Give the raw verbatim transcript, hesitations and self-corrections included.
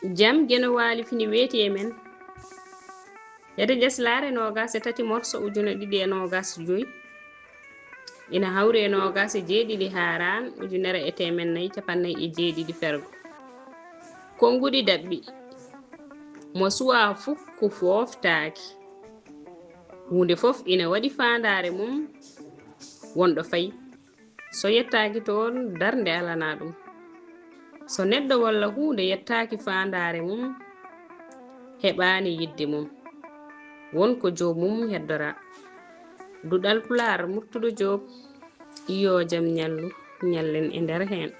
Jam Geno Waali fini weeti e men. Hedde ƴeslaare noogaas e tati morso ujune ɗiɗi e noogaas joy. Ina hawri e noogaas e jeeɗiɗi haaraan ujunere e teemen nayi capannay e jeeɗiɗi fergo. Konnguɗi daɓɓi. Mo suwaa fukku fooftaaki. Huunde fof ina waɗi faandaare mum wonɗo fayi. So yettaaki toon, darnde alanaa ɗum. So neɗɗo walla huunde yettaaki faandaare mum, heɓaani yiɗde mum. Won ko joomum heddoraa. Duɗal Pulaar, Murtuɗo Joob, yo jam ñallu, ñallen e nder heen.